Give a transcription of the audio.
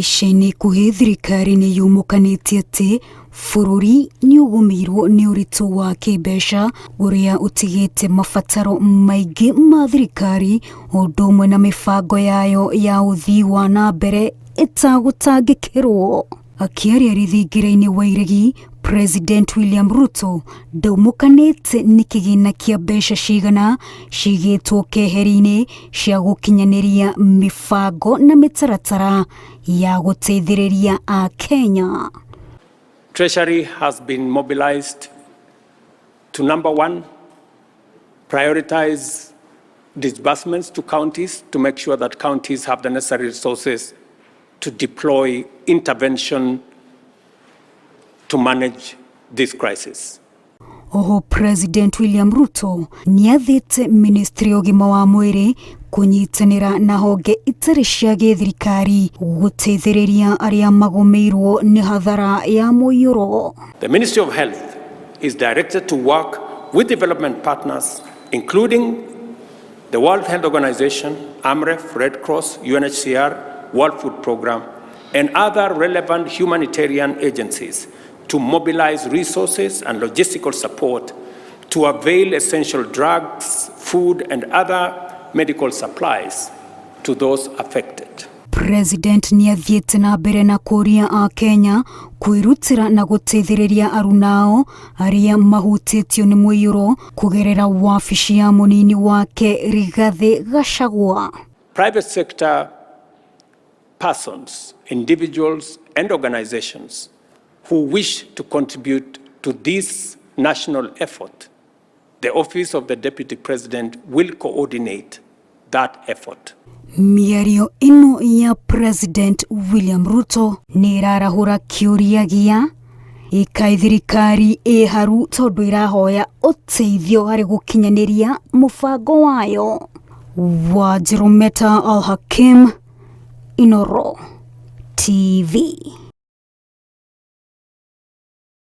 Ica-inĩ ikuhĩ thirikari nĩ yumũkanĩtie atĩ bũrũri nĩ ũgũmĩirwo nĩ ũritũ wa kĩmbeca ũrĩa ũtigĩte mabataro maingĩ ma thirikari ũndũ ũmwe na mĩbango yayo ya ũthii wa na mbere ĩtagũtangĩkĩrwo. Akĩaria rĩthingira-inĩ wa iregi, President William Ruto ndaumũkanĩte nĩ kĩgĩna kĩa mbeca cigana cigĩtwo keheri-inĩ cia gũkinyanĩria mĩbango na mĩtaratara ya gũteithĩrĩria Akenya. Treasury has been mobilized to, number one, prioritize disbursements to counties to make sure that counties have the necessary resources to deploy intervention to manage this crisis. Oho President William Ruto nĩathĩte Ministry ya ũgima wa mwĩrĩ kũnyitanĩra na honge itarĩ cia gĩthirikari gũteithĩrĩria arĩa magũmĩirwo nĩ hathara ya mũiyũro. The Ministry of Health is directed to work with development partners, including the World Health Organization, AMREF, Red Cross, UNHCR, World Food Programme, and other relevant humanitarian agencies to mobilize resources and logistical support to avail essential drugs, food, and other medical supplies to those affected. President nĩathiĩte na mbere na kũria Akenya kwĩrutĩra na gũteithĩrĩria arunao arĩa mahutĩtio nĩ mũiyũro kũgerera wabici ya mũnini wake Rigathĩ Gachagua. Private sector persons, individuals, and organizations who wish to contribute to this national effort, the Office of the Deputy President will coordinate that effort. Mĩario ĩno ya President William Ruto nĩ ĩrarahũra kĩũria gĩa ĩkaĩ thirikari ĩ haru tondũ ĩrahoya ũteithio harĩ gũkinyanĩria mũbango wayo. Wanjirũ Meta Al Hakim, Inoro TV.